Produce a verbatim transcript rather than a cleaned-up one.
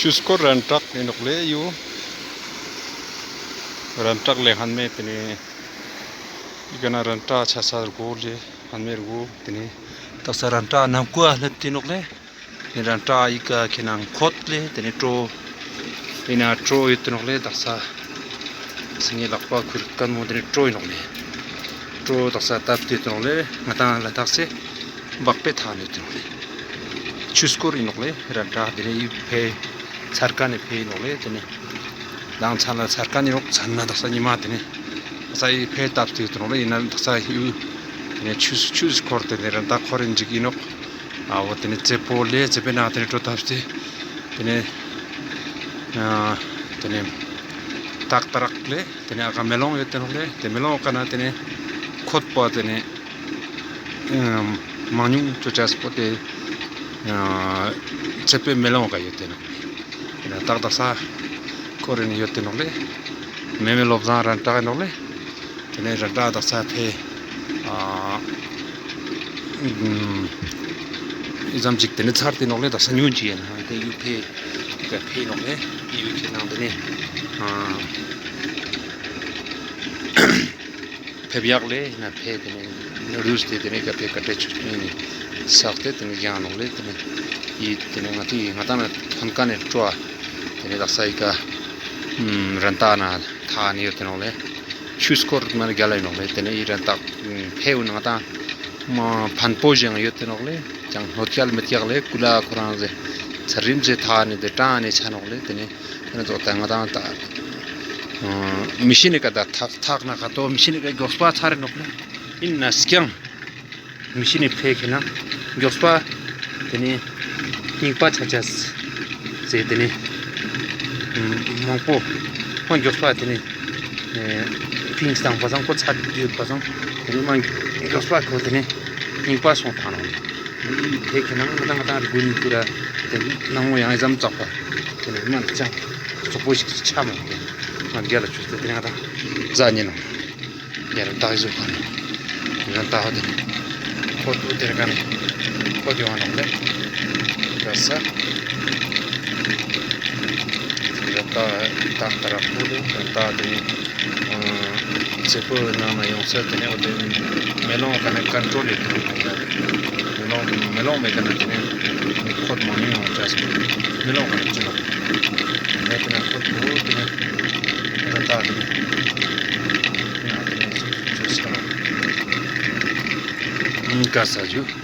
ཆུ་སྐོར་རན་ཏྲག་ཨིན་ནོག་ལེ་ཡུ། རན་ཏྲག་ལེ་ཧན་མེ་ཏེ་ནེ་ཨི་ཀ་ན་རན་ཏྲག་ཆ་ས་རྒོ་ལེ་ཧན་མེ་རྒོ་ཏེ་ནེ་དག་ས་རན་ཏྲག་ནམ་ཀུ་ཨ་ལེབ་ཏེ་ནོག་ལེ། ཏེ་ནེ་རན་ཏྲག་ཨི་ཀ་ཁེ་ནང་ཁོད་ལེ་ཏེ་ནེ་ཀྲོ་ཨིན་ན་ཀྲོ་ཡོད་ཏེ་ནོག་ལེ། དག་ས་སིང་ངེ་ལག་པ་ཁུར་ཀན་མོ་ཏེ་ནེ་ཀྲོ་ཨིན་ནོག་ལེ། ཀྲོ་དག་ས་ཏབ་ཏེ་ཡོད་ཏེ་ནོག་ལེ། ང་ཏང་ལ་དག་ས་བག་པེ་ཐང་ཡོད་ཏེ་ནོག་ལེ། ཆུ་སྐོར་ཨིན་ནོག་ལེ། རན་ཏྲག་ཏེ་ནེ་ཡུ་ཕེ་ཚར་ཀ་ནེ་ཕེ་ཨིན་ནོག་ལེ། ཏེ་ནེ་མདང་ཚར་ལ་ཚར་ཀ་ནེ་ནོག་ཚར་ན་དག་ས་ཉི་མ་ཏེ་ནེ་དག་ས་ཡི་ཕེ་ཏབ་ཏེ་ཡོད་ཏེ་ནོག་ལེ། ཨིན་ན་དག་ས་ཡུ་ཏེ་ནེ་ཆུ་ཆུ་སྐོར་ཏེ་ནེ་རན་ཏྲག་ཁོར་རེ་འཇིག་ཨིན་ནོག། ཨ་འོ་ཏེ་ནེ་ཙེ་པོ་ལེ་ཙེ་པེ་ནང་ཏེ་ནེ་ཀྲོ་ཏབ་སྟེ་ཏེ་ནེ་ཨ་ཏེ་ནེ་ཏག་ཏ་རག་ལེ། ཏེ་ནེ་ཨ་ཀ་མེ་ལོང་ཡོད་ཏེ་ནོག་ལེ། ཏེ་མེ་ལོང་ཀ་ན་ཏེ་ནེ་ཁོད་པོ་ཏེ་ནེ་ཨ་མང་ཉུང་ཅོ་ཅས་པོ་ཏེ་ཨ་ཙེ་པེ་མེ་ལོང་ཀ་ཡོད་ཏེ་ནོག་ལེ། ཏེ་ནེ་ཏག་ཏག་ས་ཁོར་རེ་ནེ་ཡོད་ཏེ་ནོག་ལེ། མེ་མེ་ལོབ་ཟང་རན་ཏྲག་ཨིན་ནོག་ལེ། ཏེ་ནེ་རན་ཏྲག་དག་ས་ཕེ་ཨ་ཨིན་ཙམ་ཅིག་ཏེ་ནེ་ཚར་ཏེ་ནོག་ལེ། དག་ས་ཉུང་ཅིག་ཨིན་ན་ཏེ་ཡུ་ཕེ་ཏེ་ཕེ་ནོག་ལེ། ཡུ་ཁེ་ནང་ཏེ་ནེ་ཨ་ཕེབ་ཡག་ལེ་ན་ཕེ་ཏེ་ནེ་རུས་ཏེ་ཏེ་ནེ་ཀ་ཕེ་ཀ་ཏེ་ཆུ་ནེ་སག་སྟེ་ཏེ་ནེ་ཡང་ནོག་ལེ། ཏེ་ནེ་ཡི་ཏེ་ནེ་ང་ཏི་ང་ཏང་ན་ཐོན་ཀ་ནེ་ཀྲོ་ཏེ་ནེ་དག་ས་ཡི་ཀ་རན་ཏ་ན་ཐ་ནེ་ཡོད་ཏེ་ནོག་ལེ། ཆུ་སྐོར་མ་ནེ་རྒྱ་ལ་ཨིན་ནོག་ལེ། ཏེ་ནེ་ཨི་རན་ཏ་ཕེ་འུ་ན་ང་ཏང་མ་ཕན་པོ་ཞིག་ཡོད་ཏེ་ནོག་ལེ། ཀྱང་ལྷོད་ཀྱལ་མེད་ཀྱག་ལེ། ཀུ་ལ་ཁོ་རང་ཟེ་ཚར་རིམ་ཟེ་ཐ་ནེ་ཏེ་ཀྲང་ནེ་ཆ་ནོག་ལེ། ཏེ་ནེ་ཏེ་ནེ་ཙོག་ཏ་ང་ཏང་ཏ་མི་ཤི་ནེ་ཀ་ཏ་ཐག་ཐག་ན་ཁ་ཏོ་མི་ཤི་ནེ་ཀ་མགྱོགས་པ་ཚར་རེ་ནོག་ལེ། ཨིན་ན་སྐྱང་མི་ཤི་ནེ་ཕེ་ཁེ་ན་མགྱོགས་པ་ཏེ་ནེ་རྙིང་པ་ཆ་ཆ་ཟེ་ཏེ་ནེ་མང་པོ་མ་མགྱོགས་པ་ཏེ་ནེ་ཕིང་སྟངས་པ་སང་ཁོ་ཚ་དུད་པ་སང་ཏེ་ནེ་མ་མགྱོགས་པ་ཁོ་ཏེ་ནེ་རྙིང་པ་སོང་ཐང་ནོག་ལེ། ཕེ་ཁེ་ན་ང་ཏང་ང་ཏང་རི་གུན་ཏུ་ར་ཏེ་ནང་ངོ་ཡང་ཨི་ཙམ་ཙག་པ་ཏེ་ནེ་མ་ཅང་སོག་པོ་ཞིག་ཆ་མ་ནོག་ལེ། ང་རྒྱ་ལ་ཆུ་ཏེ་ཏེ་ནེ་ང་ཏང་ཟ་ཉེ་ནོག། ཡར་ཏག་ཟུག་ཁ་ནེ་རན་ཏ་ཧོ་ཏེ་ནེ་ཁོ་ཏུ་ཏེར་ཀ་ནེ་ཁོ་ཏེ་ཡོང་ནོག་ལེ། ར་ས་རན་ཏ་ཏག་ཏ་རག་པོ་ཏེ་རན་ཏ་ཏེ་ནེ་ཨ་ཙེ་པོ་ནང་ན་ཡོང་ས་ཏེ་ནེ་འོ་ཏེ་མེ་ལོང་ཀ་ནེ་ཀོན་ཊྲོལ་ཡོད་ཏེ་ནོག་ལེ། མེ་ལོང་མེ་ལོང་མེད་ཀ་ནེ་ཏེ་ནེ་ཁོད་མང་ཉུང་ཡོང་ཅས་མེ་ལོང་ཀ་ནེ་ཅི་ནོག་ལེ། ཏེ་ནེ་ཁོད་པོ་ཏེ་ནེ་རན་ཏ་ཏེ་ནེ་ཡང་ཏེ་ནེ་ཅུས་ཀ་ནོག་ཀ་ས་ཇུ།